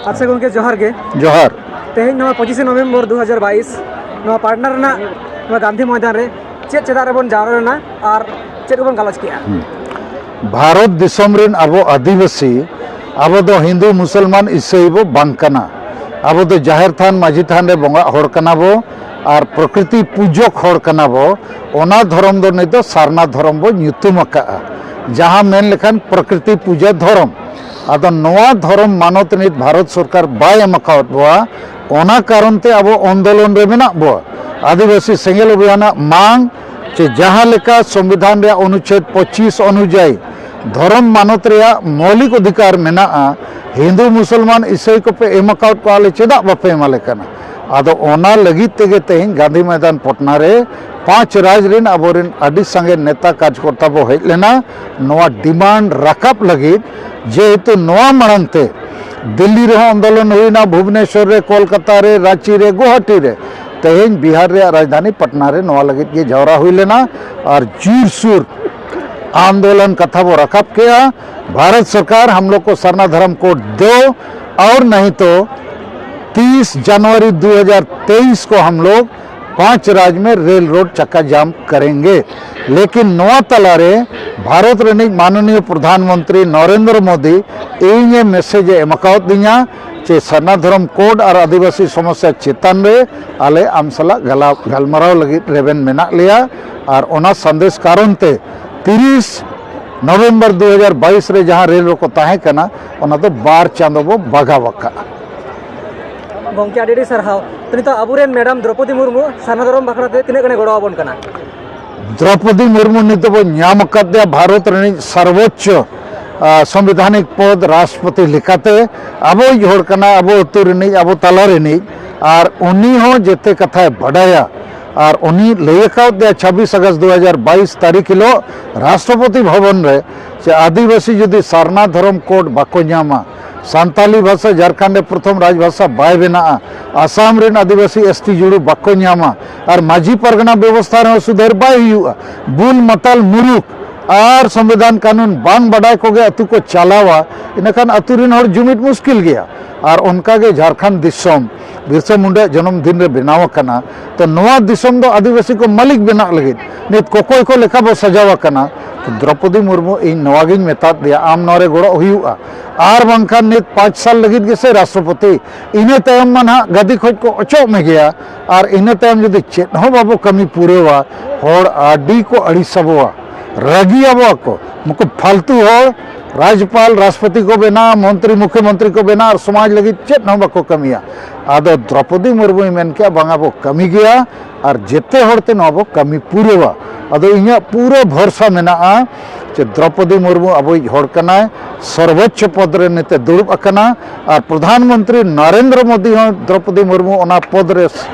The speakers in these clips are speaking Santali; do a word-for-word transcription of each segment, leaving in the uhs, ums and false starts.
ᱟᱪᱪᱷᱟ ᱜᱚᱢᱠᱮ, ᱡᱚᱦᱟᱨ ᱜᱮ᱾ ᱡᱚᱦᱟᱨ᱾ ᱛᱮᱦᱮᱧ ᱱᱚᱣᱟ ᱯᱚᱸᱪᱤᱥᱮ ᱱᱚᱵᱷᱮᱢᱵᱚᱨ ᱫᱩ ᱦᱟᱡᱟᱨ ᱵᱟᱭᱤᱥ, ᱱᱚᱣᱟ ᱯᱟᱴᱱᱟ ᱨᱮᱱᱟᱜ ᱱᱚᱣᱟ ᱜᱟᱱᱫᱷᱤ ᱢᱚᱭᱫᱟᱱ ᱨᱮ ᱪᱮᱫ ᱪᱮᱫᱟᱜ ᱨᱮᱵᱚᱱ ᱡᱟᱣᱨᱟ ᱞᱮᱱᱟ ᱟᱨ ᱪᱮᱫ ᱠᱚᱵᱚᱱ ᱜᱟᱞᱚᱪ ᱠᱮᱜᱼᱟ? ᱦᱩᱸ᱾ ᱵᱷᱟᱨᱚᱛ ᱫᱤᱥᱚᱢ ᱨᱮᱱ ᱟᱵᱚ ᱟᱹᱫᱤᱵᱟᱹᱥᱤ, ᱟᱵᱚ ᱫᱚ ᱦᱤᱱᱫᱩ, ᱢᱩᱥᱚᱞᱢᱟᱱ, ᱤᱥᱟᱹᱭ ᱵᱚ ᱵᱟᱝ ᱠᱟᱱᱟ᱾ ᱟᱵᱚ ᱫᱚ ᱡᱟᱦᱮᱨ ᱛᱷᱟᱱ, ᱢᱟᱹᱡᱷᱤ ᱛᱷᱟᱱ ᱨᱮ ᱵᱚᱸᱜᱟᱜ ᱦᱚᱲ ᱠᱟᱱᱟ ᱵᱚ ᱟᱨ ᱯᱨᱚᱠᱨᱤᱛᱤ ᱯᱩᱡᱚᱠ ᱦᱚᱲ ᱠᱟᱱᱟ ᱵᱚ᱾ ᱚᱱᱟ ᱫᱷᱚᱨᱚᱢ ᱫᱚ ᱱᱤᱛ ᱫᱚ ᱥᱟᱨᱱᱟ ᱫᱷᱚᱨᱚᱢ ᱵᱚ ᱧᱩᱛᱩᱢ ᱟᱠᱟᱜᱼᱟ, ᱡᱟᱦᱟᱸ ᱢᱮᱱ ᱞᱮᱠᱷᱟᱱ ᱯᱨᱚᱠᱨᱤᱛᱤ ᱯᱩᱡᱟᱹ ᱫᱷᱚᱨᱚᱢ᱾ ᱟᱫᱚ ᱱᱚᱣᱟ ᱫᱷᱚᱨᱚᱢ ᱢᱟᱱᱚᱛ ᱱᱤᱛ ᱵᱷᱟᱨᱚᱛ ᱥᱚᱨᱠᱟᱨ ᱵᱟᱭ ᱮᱢ ᱟᱠᱟᱣᱟᱫ ᱵᱚᱣᱟ, ᱚᱱᱟ ᱠᱟᱨᱚᱱ ᱛᱮ ᱟᱵᱚ ᱟᱱᱫᱳᱞᱚᱱ ᱨᱮ ᱢᱮᱱᱟᱜ ᱵᱚᱣᱟ᱾ ᱟᱹᱫᱤᱵᱟᱹᱥᱤ ᱥᱮᱸᱜᱮᱞ ᱚᱵᱷᱤᱭᱟᱱᱟᱜ ᱢᱟᱝ ᱪᱮ ᱡᱟᱦᱟᱸ ᱞᱮᱠᱟ ᱥᱚᱝᱵᱤᱫᱷᱟᱱ ᱨᱮᱭᱟᱜ ᱚᱱᱩᱪᱷᱮᱫ ᱯᱚᱸᱪᱤᱥ ᱚᱱᱩᱡᱟᱭᱤ ᱫᱷᱚᱨᱚᱢ ᱢᱟᱱᱚᱛ ᱨᱮᱭᱟᱜ ᱢᱳᱣᱞᱤᱠ ᱚᱫᱷᱤᱠᱟᱨ ᱢᱮᱱᱟᱜᱼᱟ, ᱦᱤᱱᱫᱩ ᱢᱩᱥᱚᱞᱢᱟᱱ ᱤᱥᱟᱹᱭ ᱠᱚᱯᱮ ᱮᱢ ᱟᱠᱟᱣᱟᱫ ᱠᱚᱣᱟ, ᱟᱞᱮ ᱪᱮᱫᱟᱜ ᱵᱟᱯᱮ ᱮᱢᱟᱞᱮ ᱠᱟᱱᱟ? ᱟᱫᱚ ᱚᱱᱟ ᱞᱟᱹᱜᱤᱫ ᱛᱮᱜᱮ ᱛᱮᱦᱮᱧ ᱜᱟᱱᱫᱷᱤ ᱢᱚᱭᱫᱟᱱ ᱯᱚᱴᱱᱟ ᱨᱮ ᱯᱟᱸᱪ ᱨᱟᱡᱽ ᱨᱮᱱ ᱟᱵᱚᱨᱮᱱ ᱟᱹᱰᱤ ᱥᱟᱸᱜᱮ ᱱᱮᱛᱟ ᱠᱟᱨᱡᱚᱠᱚᱨᱛᱟ ᱵᱚ ᱦᱮᱡ ᱞᱮᱱᱟ ᱱᱚᱣᱟ ᱰᱤᱢᱟᱱᱰ ᱨᱟᱠᱟᱵ ᱞᱟᱹᱜᱤᱫ᱾ ᱡᱮᱦᱮᱛᱩ ᱱᱚᱣᱟ ᱢᱟᱲᱟᱝ ᱛᱮ ᱫᱤᱞᱞᱤ ᱨᱮᱦᱚᱸ ᱟᱱᱫᱳᱞᱚᱱ ᱦᱩᱭᱱᱟ, ᱵᱷᱩᱵᱽᱱᱮᱥᱚᱨ ᱨᱮ, ᱠᱳᱞᱠᱟᱛᱟ ᱨᱮ, ᱨᱟᱸᱪᱤ ᱨᱮ, ᱜᱩᱣᱟᱦᱟᱴᱤ ᱨᱮ, ᱛᱮᱦᱮᱧ ᱵᱤᱦᱟᱨ ᱨᱮᱭᱟᱜ ᱨᱟᱡᱽᱫᱷᱟᱱᱤ ᱯᱟᱴᱱᱟ ᱨᱮ ᱱᱚᱣᱟ ᱞᱟᱹᱜᱤᱫ ᱜᱮ ᱡᱟᱣᱨᱟ ᱦᱩᱭ ᱞᱮᱱᱟ᱾ ᱟᱨ ᱡᱳᱨᱥᱳᱨ ᱟᱱᱫᱳᱞᱚᱱ ᱠᱟᱛᱷᱟ ᱵᱚ ᱨᱟᱠᱟᱵ ᱠᱮᱜᱼᱟ, ᱵᱷᱟᱨᱚᱛ ᱥᱚᱨᱠᱟᱨ ᱦᱟᱢ ᱞᱳᱜ ᱠᱚ ᱥᱟᱨᱱᱟ ᱫᱷᱚᱨᱚᱢ ᱠᱳᱰ ᱫᱚ, ᱟᱨ ᱱᱟᱦᱤ ᱛᱚ ᱛᱤᱥ ᱡᱟᱱᱩᱣᱟᱨᱤ ᱫᱩ ᱦᱟᱡᱟᱨ ᱛᱮᱭᱤᱥ ᱠᱚ ᱦᱟᱢ ᱞᱳᱜ ᱯᱟᱸᱪ ᱨᱟᱡᱽ ᱢᱮ ᱨᱮᱞ ᱨᱳᱰ ᱪᱟᱠᱟ ᱡᱟᱢ ᱠᱟᱨᱮᱝᱜᱮ᱾ ᱞᱮᱠᱤᱱ ᱱᱚᱣᱟ ᱛᱟᱞᱟᱨᱮ ᱵᱷᱟᱨᱚᱛ ᱨᱤᱱᱤᱡ ᱢᱟᱱᱚᱱᱤᱭᱚ ᱯᱨᱚᱫᱷᱟᱱ ᱢᱚᱱᱛᱨᱤ ᱱᱚᱨᱮᱱᱫᱨᱚ ᱢᱳᱫᱤ ᱤᱧ ᱮ ᱢᱮᱥᱮᱡᱽ ᱮ ᱮᱢ ᱟᱠᱟᱣᱟᱫ ᱫᱤᱧᱟ ᱪᱮ ᱥᱟᱨᱱᱟ ᱫᱷᱚᱨᱚᱢ ᱠᱳᱰ ᱟᱨ ᱟᱹᱫᱤᱵᱟᱹᱥᱤ ᱥᱚᱢᱚᱥᱥᱟ ᱪᱮᱛᱟᱱ ᱨᱮ ᱟᱞᱮ ᱟᱢ ᱥᱟᱞᱟᱜ ᱜᱟᱞᱟ-, ᱜᱟᱞᱢᱟᱨᱟᱣ ᱞᱟᱹᱜᱤᱫ ᱨᱮᱵᱮᱱ ᱢᱮᱱᱟᱜ ᱞᱮᱭᱟ᱾ ᱟᱨ ᱚᱱᱟ ᱥᱟᱸᱫᱮᱥ ᱠᱟᱨᱚᱱ ᱛᱮ ᱛᱤᱨᱤᱥ ᱱᱚᱵᱷᱮᱢᱵᱚᱨ ᱫᱩ ᱦᱟᱡᱟᱨ ᱵᱟᱭᱤᱥ ᱨᱮ ᱡᱟᱦᱟᱸ ᱨᱮᱞ ᱨᱮᱠᱚ ᱛᱟᱦᱮᱸ ᱠᱟᱱᱟ, ᱚᱱᱟ ᱫᱚ ᱵᱟᱨ ᱪᱟᱸᱫᱚ ᱵᱚ ᱵᱟᱜᱟᱣ ᱟᱠᱟᱫᱼᱟ᱾ ᱜᱚᱢᱠᱮ, ᱟᱹᱰᱤ ᱟᱹᱰᱤ ᱥᱟᱨᱦᱟᱣ᱾ ᱛᱚ, ᱱᱤᱛᱚᱜ ᱟᱵᱚᱨᱮᱱ ᱢᱮᱰᱟᱢ ᱫᱨᱚᱯᱚᱫᱤ ᱢᱩᱨᱢᱩ ᱥᱟᱨᱱᱟ ᱫᱷᱚᱨᱚᱢ ᱵᱟᱠᱷᱨᱟ ᱛᱮ ᱛᱤᱱᱟᱹᱜ ᱜᱟᱱᱮ ᱜᱚᱲᱚ ᱟᱵᱚᱱ ᱠᱟᱱᱟ? ᱫᱨᱚᱯᱚᱫᱤ ᱢᱩᱨᱢᱩ ᱱᱤᱛᱚᱜ ᱵᱚ ᱧᱟᱢ ᱟᱠᱟᱫᱮᱭᱟ ᱵᱷᱟᱨᱚᱛ ᱨᱤᱱᱤᱡ ᱥᱚᱨᱵᱳᱪᱪᱚ, ᱟ, ᱥᱚᱝᱵᱤᱫᱷᱟᱱᱤᱠ ᱯᱚᱫᱽ ᱨᱟᱥᱴᱨᱚᱯᱚᱛᱤ ᱞᱮᱠᱟᱛᱮ᱾ ᱟᱵᱚᱭᱤᱡ ᱦᱚᱲ ᱠᱟᱱᱟᱭ, ᱟᱵᱚ ᱟᱹᱛᱩ ᱨᱤᱱᱤᱡ, ᱟᱵᱚ ᱛᱟᱞᱟ ᱨᱤᱱᱤᱡ, ᱟᱨ ᱩᱱᱤ ᱦᱚᱸ ᱡᱮᱛᱮ ᱠᱟᱛᱷᱟᱭ ᱵᱟᱰᱟᱭᱟ᱾ ᱟᱨ ᱩᱱᱤ ᱞᱟᱹᱭ ᱟᱠᱟᱣᱟᱫ ᱫᱮᱭᱟ ᱪᱷᱟᱵᱵᱤᱥ ᱟᱜᱚᱥᱴ ᱫᱩ ᱦᱟᱡᱟᱨ ᱵᱟᱭᱤᱥ ᱛᱟᱹᱨᱤᱠᱷ ᱦᱤᱞᱳᱜ ᱨᱟᱥᱴᱨᱚᱯᱚᱛᱤ ᱵᱷᱚᱵᱚᱱ ᱨᱮ ᱡᱮ ᱟᱹᱫᱤᱵᱟᱹᱥᱤ ᱡᱩᱫᱤ ᱥᱟᱨᱱᱟ ᱫᱷᱚᱨᱚᱢ ᱠᱳᱰ ᱵᱟᱠᱚ ᱧᱟᱢᱟ, ᱥᱟᱱᱛᱟᱞᱤ ᱵᱷᱟᱥᱟ ᱡᱷᱟᱲᱠᱷᱚᱸᱰ ᱨᱮ ᱯᱨᱚᱛᱷᱚᱢ ᱨᱟᱡᱽ ᱵᱷᱟᱥᱟ ᱵᱟᱭ ᱵᱮᱱᱟᱜᱼᱟ, ᱟᱥᱟᱢ ᱨᱮᱱ ᱟᱹᱫᱤᱵᱟᱹᱥᱤ ᱮᱥ ᱴᱤ ᱡᱩᱲᱩ ᱵᱟᱠᱚ ᱧᱟᱢᱟ, ᱟᱨ ᱢᱟᱹᱡᱷᱤ ᱯᱟᱨᱜᱟᱱᱟ ᱵᱮᱵᱚᱥᱛᱷᱟ ᱨᱮᱦᱚᱸ ᱥᱩᱫᱷᱟᱹᱨ ᱵᱟᱭ ᱦᱩᱭᱩᱜᱼᱟ, ᱵᱩᱞ ᱢᱟᱛᱟᱞ ᱢᱩᱨᱩᱠ ᱟᱨ ᱥᱚᱝᱵᱤᱫᱷᱟᱱ ᱠᱟᱹᱱᱩᱱ ᱵᱟᱝ ᱵᱟᱰᱟᱭ ᱠᱚᱜᱮ ᱟᱹᱛᱩ ᱠᱚ ᱪᱟᱞᱟᱣᱟ, ᱤᱱᱟᱹᱠᱷᱟᱱ ᱟᱹᱛᱩ ᱨᱮᱱ ᱦᱚᱲ ᱡᱩᱢᱤᱫ ᱢᱩᱥᱠᱤᱞ ᱜᱮᱭᱟ᱾ ᱟᱨ ᱚᱱᱠᱟᱜᱮ ᱡᱷᱟᱲᱠᱷᱚᱸᱰ ᱫᱤᱥᱚᱢ ᱵᱤᱨᱥᱟ ᱢᱩᱱᱰᱟᱹ ᱡᱚᱱᱚᱢ ᱫᱤᱱ ᱨᱮ ᱵᱮᱱᱟᱣ ᱟᱠᱟᱱᱟ᱾ ᱛᱚ ᱱᱚᱣᱟ ᱫᱤᱥᱚᱢ ᱫᱚ ᱟᱹᱫᱤᱵᱟᱹᱥᱤ ᱠᱚ ᱢᱟᱹᱞᱤᱠ ᱵᱮᱱᱟᱜ ᱞᱟᱹᱜᱤᱫ ᱱᱤᱛ ᱠᱚᱠᱚᱭ ᱠᱚ ᱞᱮᱠᱟ ᱵᱚ ᱥᱟᱡᱟᱣ ᱟᱠᱟᱱᱟ᱾ ᱛᱚ ᱫᱨᱚᱯᱚᱫᱤ ᱢᱩᱨᱢᱩ, ᱤᱧ ᱱᱚᱣᱟ ᱜᱤᱧ ᱢᱮᱛᱟᱫ ᱫᱮᱭᱟ, ᱟᱢ ᱱᱚᱣᱟ ᱨᱮ ᱜᱚᱲᱚᱜ ᱦᱩᱭᱩᱜᱼᱟ, ᱟᱨ ᱵᱟᱝᱠᱷᱟᱱ ᱱᱤᱛ ᱯᱟᱸᱪ ᱥᱟᱞ ᱞᱟᱹᱜᱤᱫ ᱜᱮᱥᱮ ᱨᱟᱥᱴᱨᱚᱯᱚᱛᱤ, ᱤᱱᱟᱹ ᱛᱟᱭᱚᱢ ᱢᱟ ᱱᱟᱦᱟᱜ ᱜᱟᱹᱫᱤ ᱠᱷᱚᱡ ᱠᱚ ᱚᱪᱚᱜ ᱢᱮ ᱜᱮᱭᱟ, ᱟᱨ ᱤᱱᱟᱹ ᱛᱟᱭᱚᱢ ᱡᱩᱫᱤ ᱪᱮᱫ ᱦᱚᱸ ᱵᱟᱵᱚ ᱠᱟᱹᱢᱤ ᱯᱩᱨᱟᱹᱣᱟ, ᱦᱚᱲ ᱟᱹᱰᱤ ᱠᱚ ᱟᱹᱲᱤᱥ ᱟᱵᱚᱣᱟ, ᱨᱟᱹᱜᱤ ᱟᱵᱚᱣᱟ ᱠᱚ᱾ ᱱᱩᱠᱩ ᱯᱷᱟᱞᱛᱩ ᱦᱚᱲ ᱨᱟᱡᱽᱯᱟᱞ, ᱨᱟᱥᱴᱨᱚᱯᱚᱛᱤ ᱠᱚ ᱵᱮᱱᱟᱣ, ᱢᱚᱱᱛᱨᱤ, ᱢᱩᱠᱷᱭᱚᱢᱚᱱᱛᱨᱤ ᱠᱚ ᱵᱮᱱᱟᱣ ᱟᱨ ᱥᱚᱢᱟᱡᱽ ᱞᱟᱹᱜᱤᱫ ᱪᱮᱫ ᱦᱚᱸ ᱵᱟᱠᱚ ᱠᱟᱹᱢᱤᱭᱟ᱾ ᱟᱫᱚ ᱫᱨᱚᱯᱚᱫᱤ ᱢᱩᱨᱢᱩᱭ ᱢᱮᱱ ᱠᱮᱜᱼᱟ, ᱵᱟᱝᱟ ᱵᱚ ᱠᱟᱹᱢᱤ ᱜᱮᱭᱟ ᱟᱨ ᱡᱮᱛᱮ ᱦᱚᱲᱛᱮ ᱱᱚᱣᱟ ᱵᱚ ᱠᱟᱹᱢᱤ ᱯᱩᱨᱟᱹᱣᱟ᱾ ᱟᱫᱚ ᱤᱧᱟᱹᱜ ᱯᱩᱨᱟᱹ ᱵᱷᱚᱨᱥᱟ ᱢᱮᱱᱟᱜᱼᱟ ᱡᱮ ᱫᱨᱚᱯᱚᱫᱤ ᱢᱩᱨᱢᱩ ᱟᱵᱚᱭᱤᱡ ᱦᱚᱲ ᱠᱟᱱᱟᱭ, ᱥᱚᱨᱵᱚᱪᱪᱚ ᱯᱚᱫᱽ ᱨᱮ ᱱᱤᱛᱮ ᱫᱩᱲᱩᱵ ᱟᱠᱟᱱᱟ, ᱟᱨ ᱯᱨᱚᱫᱷᱟᱱ ᱢᱚᱱᱛᱨᱤ ᱱᱚᱨᱮᱱᱫᱨᱚ ᱢᱳᱫᱤ ᱦᱚᱸ ᱫᱨᱚᱯᱚᱫᱤ ᱢᱩᱨᱢᱩ ᱚᱱᱟ ᱯᱚᱫᱽ ᱨᱮ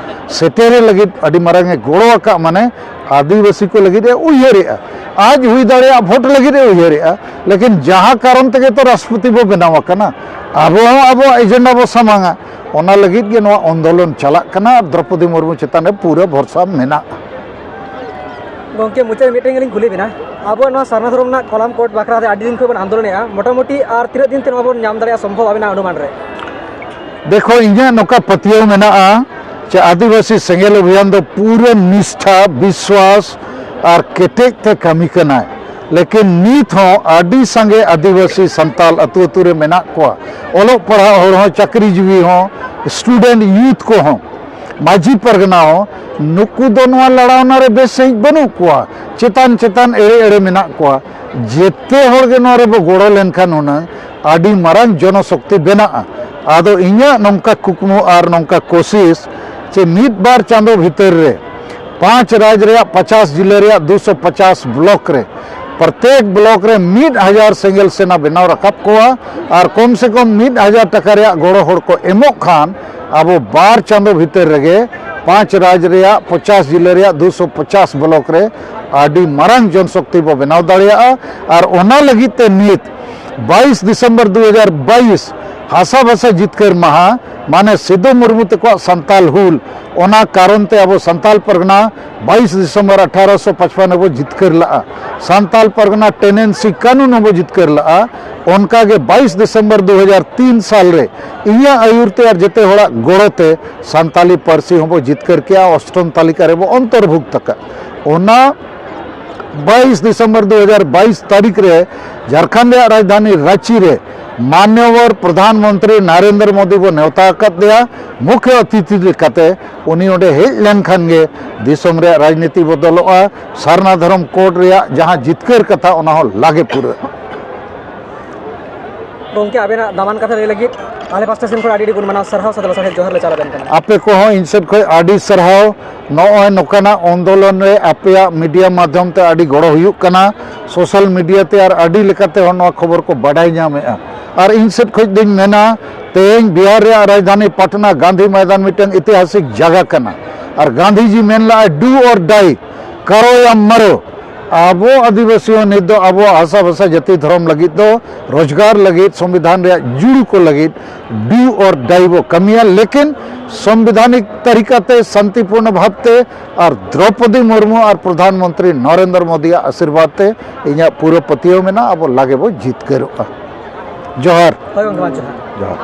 ᱥᱮᱴᱮᱨᱮ ᱞᱟᱹᱜᱤᱫ ᱟᱹᱰᱤ ᱢᱟᱨᱟᱝ ᱮ ᱜᱚᱲᱚ ᱟᱠᱟᱫ, ᱢᱟᱱᱮ ᱟᱹᱫᱤᱵᱟᱹᱥᱤ ᱠᱚ ᱞᱟᱹᱜᱤᱫ ᱮ ᱩᱭᱦᱟᱹᱨᱮᱜᱼᱟ᱾ ᱟᱡ ᱦᱩᱭ ᱫᱟᱲᱮᱭᱟᱜᱼᱟ ᱵᱷᱳᱴ ᱞᱟᱹᱜᱤᱫ ᱮ ᱩᱭᱦᱟᱹᱨᱮᱜᱼᱟ, ᱞᱮᱠᱤᱱ ᱡᱟᱦᱟᱸ ᱠᱟᱨᱚᱱ ᱛᱮᱜᱮ ᱛᱚ ᱨᱟᱥᱴᱨᱚᱯᱚᱛᱤ ᱵᱚ ᱵᱮᱱᱟᱣ ᱟᱠᱟᱱᱟ, ᱟᱵᱚ ᱦᱚᱸ ᱟᱵᱚᱣᱟᱜ ᱮᱡᱮᱱᱰᱟ ᱵᱚ ᱥᱟᱢᱟᱝᱟ᱾ ᱚᱱᱟ ᱞᱟᱹᱜᱤᱫ ᱜᱮ ᱱᱚᱣᱟ ᱟᱱᱫᱳᱞᱚᱱ ᱪᱟᱞᱟᱜ ᱠᱟᱱᱟ ᱟᱨ ᱫᱨᱚᱯᱚᱫᱤ ᱢᱩᱨᱢᱩ ᱪᱮᱛᱟᱱ ᱨᱮ ᱯᱩᱨᱟᱹ ᱵᱷᱚᱨᱥᱟ ᱢᱮᱱᱟᱜᱼᱟ᱾ ᱜᱚᱢᱠᱮ, ᱢᱩᱪᱟᱹᱫ ᱢᱤᱫᱴᱮᱱ ᱜᱮᱞᱤᱧ ᱠᱩᱞᱤ ᱵᱮᱱᱟ, ᱟᱵᱚᱣᱟᱜ ᱱᱚᱣᱟ ᱥᱟᱨᱱᱟ ᱫᱷᱚᱨᱚᱢ ᱨᱮᱱᱟᱜ ᱠᱚᱞᱟᱢ ᱠᱳᱰ ᱵᱟᱠᱷᱨᱟ ᱛᱮ ᱟᱹᱰᱤ ᱫᱤᱱ ᱠᱷᱚᱱ ᱵᱚᱱ ᱟᱱᱫᱳᱞᱚᱱᱮᱫᱼᱟ, ᱢᱚᱴᱟᱢᱩᱴᱤ ᱟᱨ ᱛᱤᱱᱟᱹᱜ ᱫᱤᱱ ᱛᱮ ᱱᱚᱣᱟ ᱵᱚᱱ ᱧᱟᱢ ᱫᱟᱲᱮᱭᱟᱜᱼᱟ, ᱥᱚᱢᱵᱷᱚᱵ ᱟᱵᱮᱱᱟᱜ ᱚᱱᱩᱢᱟᱱ ᱨᱮ? ᱫᱮᱠᱷᱚ, ᱤᱧᱟᱹᱜ ᱱᱚᱝᱠᱟ ᱯᱟᱹᱛᱭᱟᱹᱣ ᱢᱮᱱᱟᱜᱼᱟ ᱡᱮ ᱟᱹᱫᱤᱵᱟᱹᱥᱤ ᱥᱮᱸᱜᱮᱞ ᱚᱵᱷᱤᱭᱟᱱ ᱫᱚ ᱯᱩᱨᱟᱹ ᱱᱤᱥᱴᱷᱟ, ᱵᱤᱥᱣᱟᱥ ᱟᱨ ᱠᱮᱴᱮᱡ ᱛᱮ ᱠᱟᱹᱢᱤ ᱠᱟᱱᱟᱭ᱾ ᱞᱮᱠᱤᱱ ᱱᱤᱛ ᱦᱚᱸ ᱟᱹᱰᱤ ᱥᱟᱸᱜᱮ ᱟᱹᱫᱤᱵᱟᱹᱥᱤ ᱥᱟᱱᱛᱟᱞ ᱟᱹᱛᱩ ᱟᱹᱛᱩ ᱨᱮ ᱢᱮᱱᱟᱜ ᱠᱚᱣᱟ, ᱚᱞᱚᱜ ᱯᱟᱲᱦᱟᱜ ᱦᱚᱲ ᱦᱚᱸ, ᱪᱟᱹᱠᱨᱤ ᱡᱤᱵᱤ ᱦᱚᱸ, ᱥᱴᱩᱰᱮᱱᱴ ᱭᱩᱛᱷ ᱠᱚᱦᱚᱸ, ᱢᱟᱹᱡᱷᱤ ᱯᱟᱨᱜᱟᱱᱟ ᱦᱚᱸ, ᱱᱩᱠᱩ ᱫᱚ ᱱᱚᱣᱟ ᱞᱟᱲᱟᱣᱱᱟ ᱨᱮ ᱵᱮᱥ ᱥᱟᱺᱦᱤᱡ ᱵᱟᱹᱱᱩᱜ ᱠᱚᱣᱟ, ᱪᱮᱛᱟᱱ ᱪᱮᱛᱟᱱ ᱮᱲᱮ ᱮᱲᱮ ᱢᱮᱱᱟᱜ ᱠᱚᱣᱟ᱾ ᱡᱮᱛᱮ ᱦᱚᱲ ᱜᱮ ᱱᱚᱣᱟ ᱨᱮᱵᱚ ᱜᱚᱲᱚ ᱞᱮᱱᱠᱷᱟᱱ ᱦᱩᱱᱟᱹᱝ ᱟᱹᱰᱤ ᱢᱟᱨᱟᱝ ᱡᱚᱱᱚᱥᱚᱠᱛᱤ ᱵᱮᱱᱟᱜᱼᱟ᱾ ᱟᱫᱚ ᱤᱧᱟᱹᱜ ᱱᱚᱝᱠᱟ ᱠᱩᱠᱢᱩ ᱟᱨ ᱱᱚᱝᱠᱟ ᱠᱳᱥᱤᱥ ᱡᱮ ᱢᱤᱫ ᱵᱟᱨ ᱪᱟᱸᱫᱚ ᱵᱷᱤᱛᱟᱹᱨ ᱨᱮ ᱯᱟᱸᱪ ᱨᱟᱡᱽ ᱨᱮᱭᱟᱜ ᱯᱚᱪᱟᱥ ᱡᱤᱞᱟᱹ ᱨᱮᱭᱟᱜ ᱫᱩᱥᱚ ᱯᱚᱪᱟᱥ ᱵᱞᱚᱠ ᱨᱮ ᱯᱨᱚᱛᱮᱠ ᱵᱞᱚᱠ ᱨᱮ ᱢᱤᱫ ᱦᱟᱡᱟᱨ ᱥᱮᱸᱜᱮᱞ ᱥᱮᱱᱟ ᱵᱮᱱᱟᱣ ᱨᱟᱠᱟᱵ ᱠᱚᱣᱟ ᱟᱨ ᱠᱚᱢ ᱥᱮ ᱠᱚᱢ ᱢᱤᱫ ᱦᱟᱡᱟᱨ ᱴᱟᱠᱟ ᱨᱮᱭᱟᱜ ᱜᱚᱲᱚ ᱦᱚᱲ ᱠᱚ ᱮᱢᱚᱜ ᱠᱷᱟᱱ ᱟᱵᱚ ᱵᱟᱨ ᱪᱟᱸᱫᱚ ᱵᱷᱤᱛᱟᱹᱨ ᱨᱮᱜᱮ ᱯᱟᱸᱪ ᱨᱟᱡᱽ ᱨᱮᱭᱟᱜ ᱯᱚᱪᱟᱥ ᱡᱤᱞᱟᱹ ᱨᱮᱭᱟᱜ ᱫᱩᱥᱚ ᱯᱚᱪᱟᱥ ᱵᱞᱚᱠ ᱨᱮ ᱟᱹᱰᱤ ᱢᱟᱨᱟᱝ ᱡᱚᱱᱥᱚᱠᱛᱤ ᱵᱚ ᱵᱮᱱᱟᱣ ᱫᱟᱲᱮᱭᱟᱜᱼᱟ᱾ ᱟᱨ ᱚᱱᱟ ᱞᱟᱹᱜᱤᱫ ᱛᱮ ᱱᱤᱛ ᱵᱟᱭᱤᱥ ᱰᱤᱥᱮᱢᱵᱚᱨ ᱫᱩ ᱦᱟᱡᱟᱨ ᱵᱟᱭᱤᱥ ᱦᱟᱥᱟ ᱵᱷᱟᱥᱟ ᱡᱤᱛᱠᱟᱹᱨ ᱢᱟᱦᱟ, ᱢᱟᱱᱮ ᱥᱤᱫᱩ ᱢᱩᱨᱢᱩ ᱛᱟᱠᱚᱣᱟᱜ ᱥᱟᱱᱛᱟᱞ ᱦᱩᱞ, ᱚᱱᱟ ᱠᱟᱨᱚᱱ ᱛᱮ ᱟᱵᱚ ᱥᱟᱱᱛᱟᱞ ᱯᱟᱨᱜᱟᱱᱟ ᱵᱟᱭᱤᱥ ᱰᱤᱥᱮᱢᱵᱚᱨ ᱟᱴᱷᱟᱨᱚᱥᱚ ᱯᱟᱸᱪᱯᱟᱱᱱᱚ ᱵᱚ ᱡᱤᱛᱠᱟᱹᱨ ᱞᱟᱜᱼᱟ᱾ ᱥᱟᱱᱛᱟᱞ ᱯᱟᱨᱜᱟᱱᱟ ᱴᱮᱱᱮᱱᱥᱤ ᱠᱟᱹᱱᱩᱱ ᱦᱚᱸᱵᱚ ᱡᱤᱛᱠᱟᱹᱨ ᱞᱟᱜᱼᱟ᱾ ᱚᱱᱠᱟ ᱜᱮ ᱵᱟᱭᱤᱥ ᱰᱤᱥᱮᱢᱵᱚᱨ ᱫᱩ ᱦᱟᱡᱟᱨ ᱛᱤᱱ ᱥᱟᱞ ᱨᱮ ᱤᱧᱟᱹᱜ ᱟᱹᱭᱩᱨ ᱛᱮ ᱟᱨ ᱡᱮᱛᱮ ᱦᱚᱲᱟᱜ ᱜᱚᱲᱚ ᱛᱮ ᱥᱟᱱᱛᱟᱞᱤ ᱯᱟᱹᱨᱥᱤ ᱦᱚᱸᱵᱚ ᱡᱤᱛᱠᱟᱹᱨ ᱠᱮᱜᱼᱟ, ᱚᱥᱴᱚᱢ ᱛᱟᱹᱞᱤᱠᱟ ᱨᱮᱵᱚ ᱚᱱᱛᱚᱨᱵᱷᱩᱠᱛ ᱟᱠᱟᱫ᱾ ᱚᱱᱟ ᱵᱟᱭᱤᱥ ᱰᱤᱥᱮᱢᱵᱚᱨ ᱫᱩ ᱦᱟᱡᱟᱨ ᱵᱟᱭᱤᱥ ᱛᱟᱹᱨᱤᱠᱷ ᱨᱮ ᱡᱷᱟᱲᱠᱷᱚᱸᱰ ᱨᱮᱭᱟᱜ ᱨᱟᱡᱽᱫᱷᱟᱱᱤ ᱨᱟᱸᱪᱤ ᱨᱮ ᱢᱟᱱᱭᱚᱵᱚᱨ ᱯᱨᱚᱫᱷᱟᱱ ᱢᱚᱱᱛᱨᱤ ᱱᱟᱨᱮᱱᱫᱨᱚ ᱢᱳᱫᱤ ᱵᱚ ᱱᱮᱣᱛᱟ ᱟᱠᱟᱫᱮᱭᱟ ᱢᱩᱠᱷᱭᱚ ᱚᱛᱤᱛᱷᱤ ᱞᱮᱠᱟᱛᱮ᱾ ᱩᱱᱤ ᱚᱸᱰᱮ ᱦᱮᱡ ᱞᱮᱱᱠᱷᱟᱱ ᱜᱮ ᱫᱤᱥᱚᱢ ᱨᱮᱭᱟᱜ ᱨᱟᱡᱽᱱᱤᱛᱤ ᱵᱚᱫᱚᱞᱚᱜᱼᱟ, ᱥᱟᱨᱱᱟ ᱫᱷᱚᱨᱚᱢ ᱠᱳᱰ ᱨᱮᱭᱟᱜ ᱡᱟᱦᱟᱸ ᱡᱤᱛᱠᱟᱹᱨ ᱠᱟᱛᱷᱟ, ᱚᱱᱟ ᱦᱚᱸ ᱞᱟᱜᱮ ᱯᱩᱨᱟᱹᱜᱼᱟ᱾ ᱜᱚᱢᱠᱮ, ᱟᱵᱮᱱᱟᱜ ᱫᱟᱢᱟᱱ ᱠᱟᱛᱷᱟ ᱞᱟᱹᱭ ᱞᱟᱹᱜᱤᱫ ᱟᱞᱮ ᱯᱟᱥᱴᱟ ᱥᱮᱱ ᱠᱷᱚᱱ ᱟᱹᱰᱤ ᱟᱹᱰᱤ ᱜᱩᱱ ᱢᱟᱱᱟᱣ ᱥᱟᱨᱦᱟᱣ ᱥᱟᱛᱮ ᱞᱟᱥᱟᱲᱦᱮᱫ ᱡᱚᱦᱟᱨ ᱞᱮ ᱪᱟᱞ ᱟᱵᱮᱱ ᱠᱟᱱᱟ᱾ ᱟᱯᱮ ᱠᱚᱦᱚᱸ ᱤᱧ ᱥᱮᱫ ᱠᱷᱚᱱ ᱟᱹᱰᱤ ᱥᱟᱨᱦᱟᱣ᱾ ᱱᱚᱜᱼᱚᱭ ᱱᱚᱝᱠᱟᱱᱟᱜ ᱟᱱᱫᱳᱞᱚᱱ ᱨᱮ ᱟᱯᱮᱭᱟᱜ ᱢᱤᱰᱤᱭᱟ ᱢᱟᱫᱽᱫᱷᱚᱢ ᱛᱮ ᱟᱹᱰᱤ ᱜᱚᱲᱚ ᱦᱩᱭᱩᱜ ᱠᱟᱱᱟ, ᱥᱳᱥᱟᱞ ᱢᱤᱰᱤᱭᱟ ᱛᱮ ᱟᱨ ᱟᱹᱰᱤ ᱞᱮᱠᱟᱛᱮ ᱦᱚᱸ ᱱᱚᱣᱟ ᱠᱷᱚᱵᱚᱨ ᱠᱚ ᱵᱟᱰᱟᱭ ᱧᱟᱢᱮᱫᱼᱟ᱾ ᱟᱨ ᱤᱧ ᱥᱮᱫ ᱠᱷᱚᱱ ᱫᱚᱧ ᱢᱮᱱᱟ, ᱛᱮᱦᱮᱧ ᱵᱤᱦᱟᱨ ᱨᱮᱭᱟᱜ ᱨᱟᱡᱽᱫᱷᱟᱱᱤ ᱯᱟᱴᱱᱟ ᱜᱟᱱᱫᱷᱤ ᱢᱚᱭᱫᱟᱱ ᱢᱤᱫᱴᱟᱝ ᱤᱛᱤᱦᱟᱥᱤᱠ ᱡᱟᱭᱜᱟ ᱠᱟᱱᱟ᱾ ᱟᱨ ᱜᱟᱱᱫᱷᱤᱡᱤ ᱢᱮᱱ ᱞᱟᱜᱼᱟ, "Do or die, ᱠᱟᱨᱳ ᱭᱟ ᱢᱟᱨᱳ᱾" ᱟᱵᱚ ᱟᱹᱫᱤᱵᱟᱹᱥᱤ ᱦᱚᱸ ᱱᱤᱛ ᱫᱚ ᱟᱵᱚᱣᱟᱜ ᱦᱟᱥᱟ ᱵᱷᱟᱥᱟ ᱡᱟᱹᱛᱤ ᱫᱷᱚᱨᱚᱢ ᱞᱟᱹᱜᱤᱫ ᱫᱚ, ᱨᱳᱡᱽᱜᱟᱨ ᱞᱟᱹᱜᱤᱫ, ᱥᱚᱝᱵᱤᱫᱷᱟᱱ ᱨᱮᱭᱟᱜ ᱡᱩᱲᱩ ᱠᱚ ᱞᱟᱹᱜᱤᱫ do or die ᱵᱚ ᱠᱟᱹᱢᱤᱭᱟ, ᱞᱮᱠᱤᱱ ᱥᱚᱝᱵᱤᱫᱷᱟᱱᱤᱠ ᱛᱟᱹᱨᱤᱠᱟ ᱛᱮ, ᱥᱟᱱᱛᱤᱯᱩᱨᱱᱚ ᱵᱷᱟᱵᱽ ᱛᱮ, ᱟᱨ ᱫᱨᱚᱯᱚᱫᱤ ᱢᱩᱨᱢᱩ ᱟᱨ ᱯᱨᱚᱫᱷᱟᱱ ᱢᱚᱱᱛᱨᱤ ᱱᱚᱨᱮᱱᱫᱨᱚ ᱢᱳᱫᱤᱭᱟᱜ ᱟᱥᱤᱨᱵᱟᱫᱽ ᱛᱮ ᱤᱧᱟᱹᱜ ᱯᱩᱨᱟᱹ ᱯᱟᱹᱛᱭᱟᱹᱣ ᱢᱮᱱᱟᱜᱼᱟ, ᱟᱵᱚ ᱞᱟᱜᱮ ᱵᱚ ᱡᱤᱛᱠᱟᱹᱨᱚᱜᱼᱟ᱾ ᱡᱚᱦᱟᱨ᱾ ᱦᱳᱭ ᱜᱚᱢᱠᱮ, ᱢᱟ ᱡᱚᱦᱟᱨ᱾ ᱡᱚᱦᱟᱨ᱾